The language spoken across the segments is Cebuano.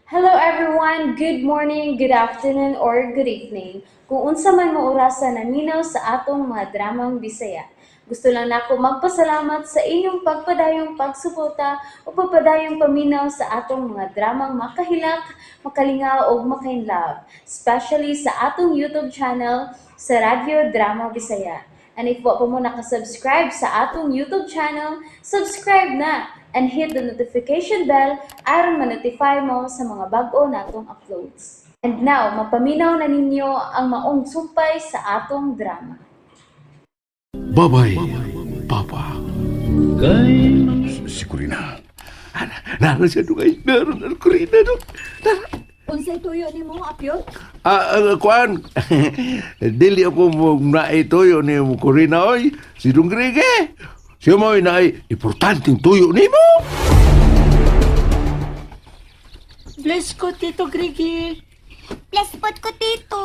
Hello everyone! Good morning, good afternoon, or good evening. Kung unsa man mo orasa naminaw sa atong mga dramang Bisaya. Gusto lang nako magpasalamat sa inyong pagpadayong pagsuporta o pagpadayong paminaw sa atong mga dramang makahilak, makalingaw ug makainlove, especially sa atong YouTube channel sa Radyo Drama Bisaya. And if wa pa mo nakasubscribe sa atong YouTube channel, subscribe na and hit the notification bell aron ma-notify mo sa mga bag-o natong uploads. And now, mapaminaw na ninyo ang maong sumpay sa atong drama. Bye-bye, Papa. Si Corina. Nara siya dugay. Nara na Corina do. Nara. Unsay tuyo nimo, Apyot? Ah, ah, kuan. Dili ako mo naituyo ni mo Corina oy. Si Dong Grige. Siya mo naay importanteng tuyo nimo. Bless ko, Tito Grigi. Bless pod ko, Tito.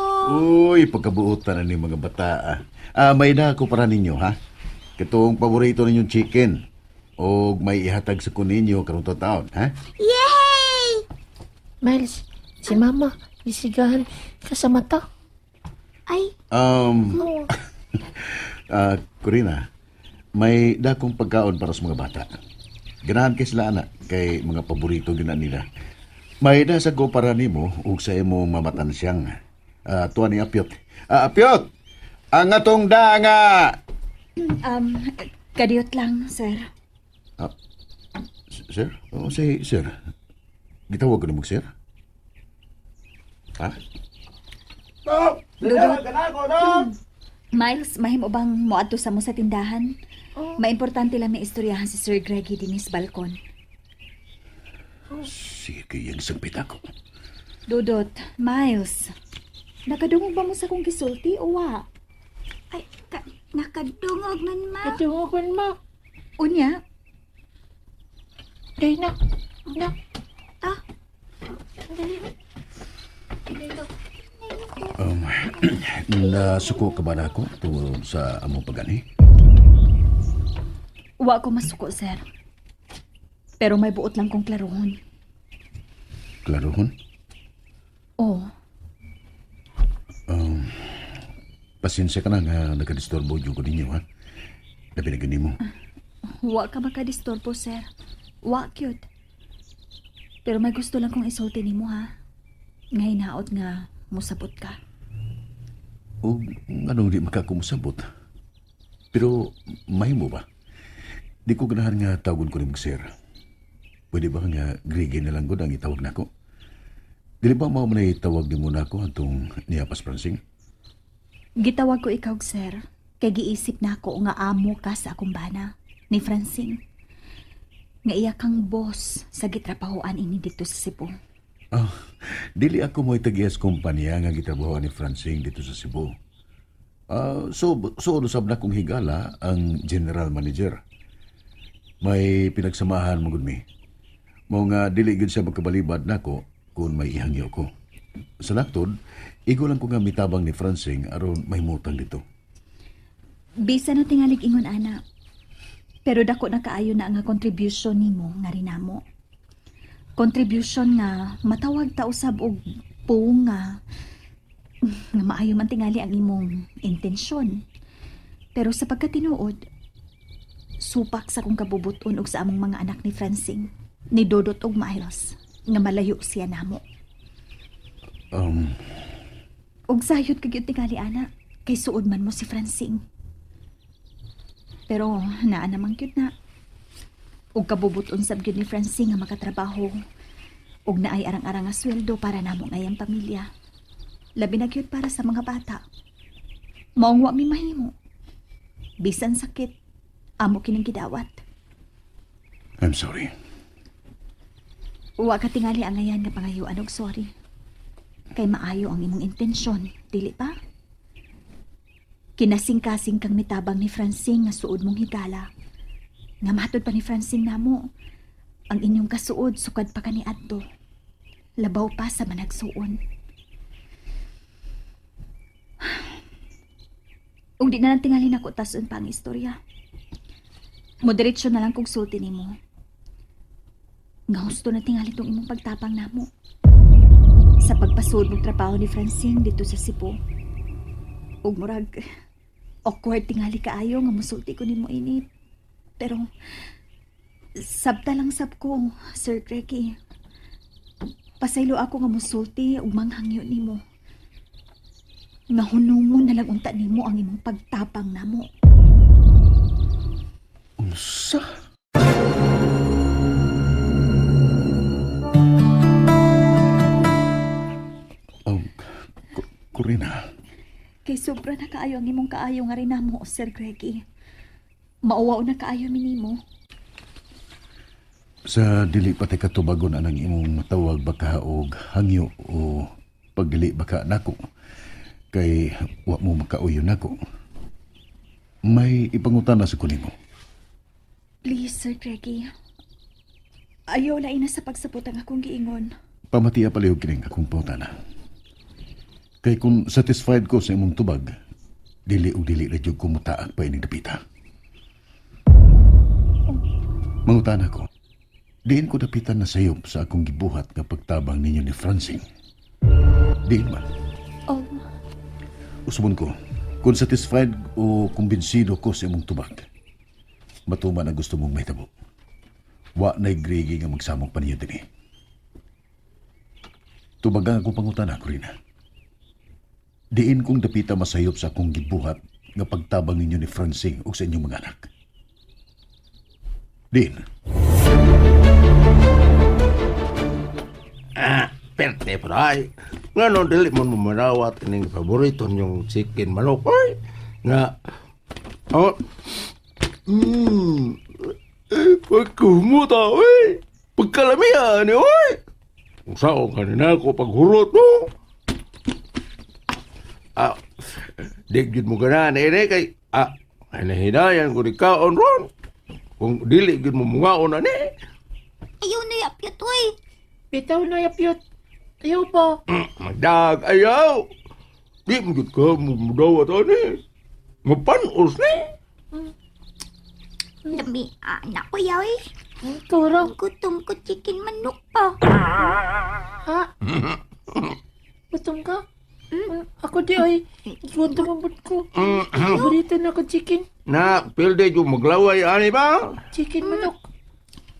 Uy, pagkabuotan na ni mga bata. Ah. Ah, may na ako para ninyo, ha? Katong paborito ninyong chicken. O may ihatag sa kuninyo karong taon, ha? Yay! Miles, si Mama, isigahan ka sa mata. Ay, Ah, Corina, may dakong pagkaon para sa mga bata. Ganahan kay sila ana kay mga paborito gina nila. May da sa ko para nimo ug sa imong mamatansyang. Ah, tuwa ni Apyot. Ah, Apyot! Ang atong da nga Kadiyot lang, sir. Ah, sir? Oo, si sir. Gitawag ko nimo sir? Ha? Dudot. Miles, mahimo bang moadto sa mo sa tindahan? Maimportante lang may istoryahan si Sir Greggy dinis balkon. Sige, yung sangpit ako. Dudot, Miles. Nakadungog ba mo sa akong gisulti o wa? Ay, nakadungog man, ma. Kadungog man, Ma. Unya, Day na. Na. Ah. Dali. Nasuko ka ba na ako tungod sa among pagani? Wa ko masuko, sir. Pero may buot lang kong klarohon. Klarohon? Oh, Pasensya ka na nga nagkadisturbo yung ko ninyo, ha? Labi na gani mo. Wa ka makadisturbo, sir. Wa cute. Pero may gusto lang kong isulti nimo ha. Nga hinaot nga musabot ka. O anong di makakumusabot? Pero mahimo ba? Di ko ganahan nga tawagon ko nimo sir. Pwede ba nga Grigi na lang gud ang itawag nako? Dili ba mao man ay tawag nimo nako atong niyapas Pransing? Gitawag ko ikaw, sir. Kay giisip na ako nga amo ka sa akong bana ni Francine. Nga iya kang boss sa gitrabahoan ini dito sa Cebu. Ah, dili ako mo'y tagiyas kumpanya nga gitrabahoan ni Francing dito sa Cebu. Ah, so so usab na kong higala ang general manager. May pinagsamahan mo gud mi. Mao nga dili gud siya magkabalibad nako kung may ihangyo ko. Sa laktod, igo lang ko nga mitabang ni Francing aron may mutang dito. Bisa na tingalig ingon ana. Pero dako na kaayo na nga contribution nimo nga rinamo. Contribution nga matawag ta usab og puong nga nga maayo man tingali ang imong intensyon. Pero sa pagkatinuod, supak sa kong kabubuton og sa among mga anak ni Francine, ni Dodot og Miles, nga malayo siya namo. Og sayod ka gyud tingali ana, kay suod man mo si Francine. Pero naa naman gyud na. Og kabubuton sab gyud ni Francine nga makatrabaho. Og naay arang-arang nga sweldo para namo ngayang pamilya. Labi na gyud para sa mga bata. Maong wa mi mahimo. Bisan sakit, amo kining gidawat. I'm sorry. Wa ka tingali angayan nga pangayuan og sorry. Kay maayo ang imong intensyon, dili pa? Kinasingkasing kang mitabang ni Francine nga suod mong higala. Nga matod pa ni Francine namo. Ang inyong kasuod sukad pa kaniadto. Labaw pa sa managsuon. Ug di na lang tingali nako tason pa ang istorya. Moderetsyo na lang kog sulti nimo. Nga husto na tingali tong imong pagtapang namo. Sa pagpasud mong trabaho ni Francine dito sa Cebu. Ug murag awkward tingali kaayo nga musulti ko nimo ini. Pero sabta lang sab ko, Sir Greggy. Pasaylo ako nga musulti ug manghangyo nimo. Nga hunungon na lang unta nimo ang imong pagtabang namo. Unsa? Oh, Corina, Kay sobra na kaayo ang imong kaayo nga rin namo, Sir Greggy. Mauwaw na kaayo minimo. Sa dili pa tay katubagon anang imong matawag baka og hangyo o pagdili baka nako kay wa mo makauyo nako. May ipangutana sa kunimo. Please, Sir Greggy. Ayaw lain na sa pagsabot ang akong giingon. Pamatiya palihog kining akong pangutana. Kay kung satisfied ko sa imong tubag, dili og dili ra jud ko mutaak pa ining dapita. Mangutana ko, diin ko dapitan na sayop sa akong gibuhat nga pagtabang ninyo ni Francine. Diin man. Oh, Usbon ko, kung satisfied o kumbinsido ko sa imong tubag, matuman ang gusto mong mahitabo. Wa na'y grigi nga magsamok pa niyo dinhi. Tubag ang akong pangutana, Corina. Diin kong dapita masayop sa akong gibuhat nga pagtabang ninyo ni Francine ug sa inyong mga anak. Diin. Ah, perte ay. Nga no, dili man mo manawat ining paborito niyong chicken manok. Ay, nga, oh, eh, pagkumuta, oy, pagkalamihan, eh, oy. Kung saan kanina ko paghurot, no? Ah, di gyud mo ganahan, eh, kay, ah, hinahinayan ko ni kaon ron. Kung dili gyud mo mungaon ani. Ayaw na yapyot, oy. Bitaw na yapyot. Ayaw pa. Magdag ayaw. Di mo gyud ka mo mudawat ani. Mapanos ni. Lami, anak ko yaw eh. Ikaw raw. Gutom ko chicken manok pa. Ha? Gutom ka? Ako di ay. Gutom ang but ko. Paborito na ko chicken. Na, pilde yung maglaway ani ba? Chicken manok.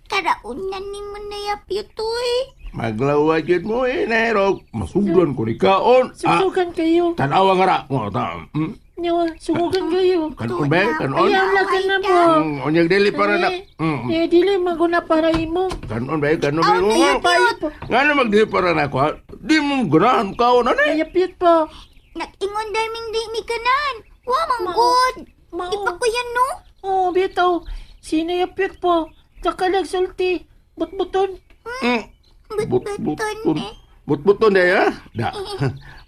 Karaunan ni mo na yapyot, oy. Maglaway gyud mo eh, nerog. Masugdan ko ni kaon. Ah, Sugugan kayo. tanawa nga ra. Mo ta. Nyawa, sugugan kayo. Kanon ba? Kanon. Ayaw lang ka na po. Unyag dili para na. Eh, dili maguna para imo. Kanon ba? Kanon ba? Ayaw pa, ayaw pa. Nga na magdili para na ko. Di mo ganahan kaon ani. Ayapyot pa. Nag-ingon daming di ni kanan. Wa man good. Mao. Di pa ko yan, no? Oo, bitaw. Sino yapyot po? Takalag sulti. Butbuton. But-buton eh. Butbuton day ha? Da.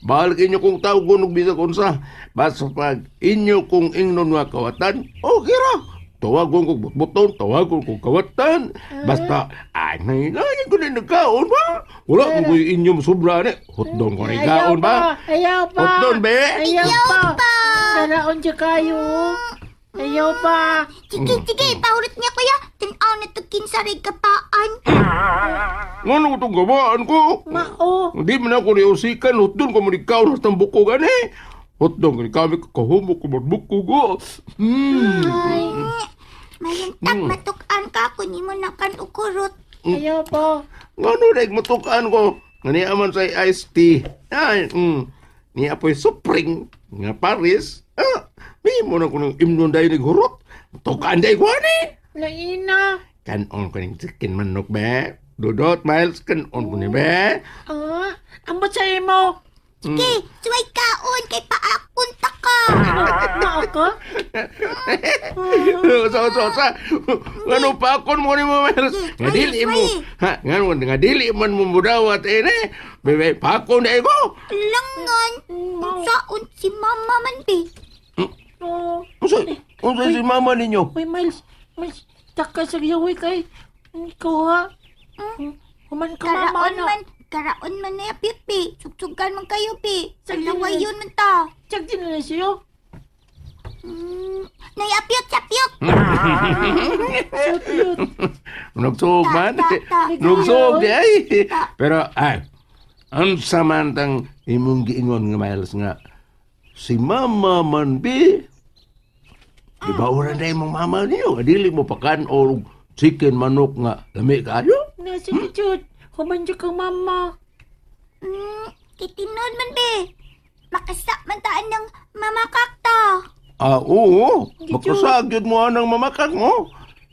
Bahal inyo kong tawgon og bisag unsa. Basta pag inyo kong ingnon nga kawatan, okay ra. Tawagon kong butbuton, tawagon kong kawatan. Basta, ay, nahinayang ko na nagkaon ba? Wala ko ko'y inyong sobra ni. Hotdog ko ni kaon ba? Ayaw pa. Hotdog be? Ayaw pa. Karaon siya kayo. Ayaw pa. Sige, sige, pahurot niya kuya. Tanaw na to kinsaray kapaan. Ngano ko itong gawaan ko? Mao. Hindi man ako niusikan, hotdog ko mo ni kaon sa tambuko gani. Hotdog ni kami kahumok ko magbuko ko. Mayuntak matukan ka ako ni mo nakan ukurot. Ayaw pa. Ngano daig matukaan ko? Nga niya man sa iced tea. Ay, Niya po'y supring nga Paris. Ah, may mo na ko ng imnon dahil naghurot. Matukaan dahil ko ani. Laina. Kanon ko ng chicken manok be. Dudot, Miles, kanon ko ni be. Ah, ambot sa imo. Sige, suway kaon kay paakon ta ka. Mao ka? Sa, sa, sa. Ngano pa akon mo ni mo, Miles? Nga dili mo. Ha, ngano, nga dili man mo mudawat eh, ne. Bebe, pakon dahil ko. Langan. Saon si mama man be. Oo. Unsa, unsa si mama ninyo? Uy, Miles. Miles, taka sa yawi kay. Ikaw ha. Human ka mama Karaon na. man, karaon man na yapyot be. Sugsugan man kayo be. Sige. Laway yun man ta. Tsak din na siyo. Nayapyot, yapyot. So cute. Nagsuog man. Ta, ta, ta. Nagsuog di ay. Pero ay, Unsa man tang imong giingon nga, Miles, nga si mama man bi. Di ba ora na imong mama niyo? Dili mo pakan o chicken manok nga lami kaayo? Na, sige, Jud. Human jud kang mama. Kay tinuod man be. Makasa man taan ng mamakak ta. Ah, oo. Makasag yun mo anang mamakak mo.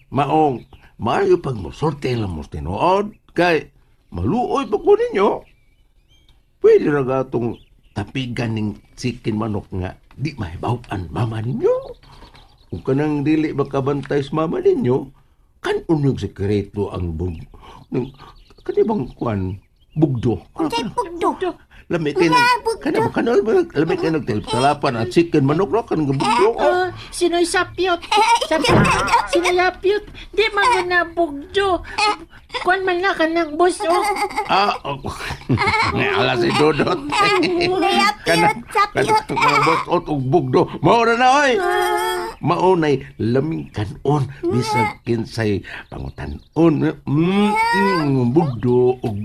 Maong, maayo pag musorte lang mo tinuod. Kay, maluoy pa ko ninyo. Pwede ra gatong tapigan ng chicken manok nga di mahibaw-an mama ninyo. Kung kanang dili makabantay sa mama ninyo, kan unog sekreto ang bug... Ng, kanibang kuan, bugdo. Unsay bugdo? Lami kay nag... Bugdo. Kanang kanal ba? Lami kay nagtalapalapan at chicken manok ro kan bugdo. Ah, sino'y sapyot? Sapyot. Sino'y sapyot? Di man na bugdo. Kuan man na ka ng boss, oh. Ah, oh. Ala si Dodot. Nayapyot, sapyot. Kanang botot og bugdo. Mao na na oy. Mao nay laming kanon bisag kinsay pangutanon. Bugdo og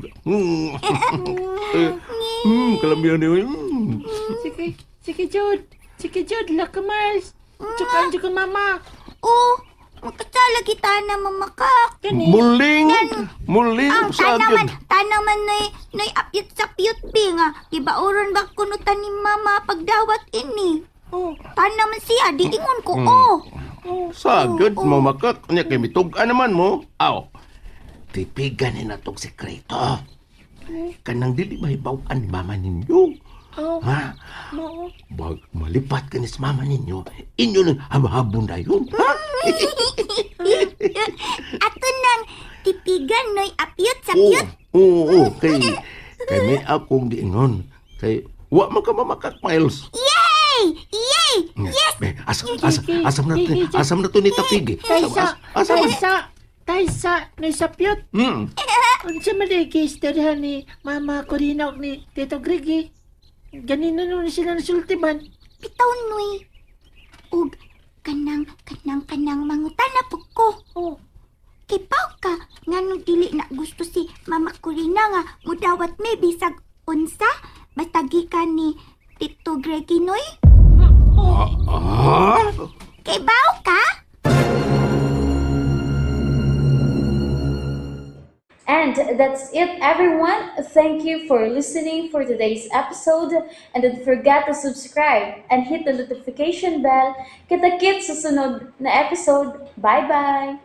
kalamian ni oy. Sige, sige, Jud. Sige, Jud. Laka, Miles. Tsukaan jud kang mama. Oh, makasala kita na mamakak. Kani. Muling, muling Ang sa tanaman, gyud. tanaman noy apyot sa piyot bi nga. Gibauron ba kuno ta ni mama pagdawat ini? Oh, Tanaman siya, di ingon ko, oh. oh. Sa gyud mamakak nya kay mitug-an naman mo. Aw. Tipigan ni natong sekreto. Kanang dili mahibaw-an ni mama ninyo. Oh, Ha? mao. Bag malipat ka ni sa mama ninyo, inyo nang habhabon na yun. Ha? Ato nang tipigan noy apyot sa Oo, piyot. oo, kay may akong giingon. Kay, wa man ka mamakak, Miles. Yay! Yay! Yes! Asam, asam, asam na, asam na to ni Tapig. eh. Taysa, Asam, asam. taysa, taysa, noy sapyot. Unsa man day kay istorya ni Mama Corina ug ni Tito Grigi? Ganina nun sila nasulti man. Bitaw noy. Ug kanang mangutana pud ko. Oh, Kipaw ka nganong dili na gusto si Mama Corina nga mudawat mi bisag unsa basta gikan ni Tito Greggy noy. Ah? Kibaw ka? And that's it, everyone. Thank you for listening for today's episode. And don't forget to subscribe and hit the notification bell. Kita-kits sa sunod na episode. Bye-bye!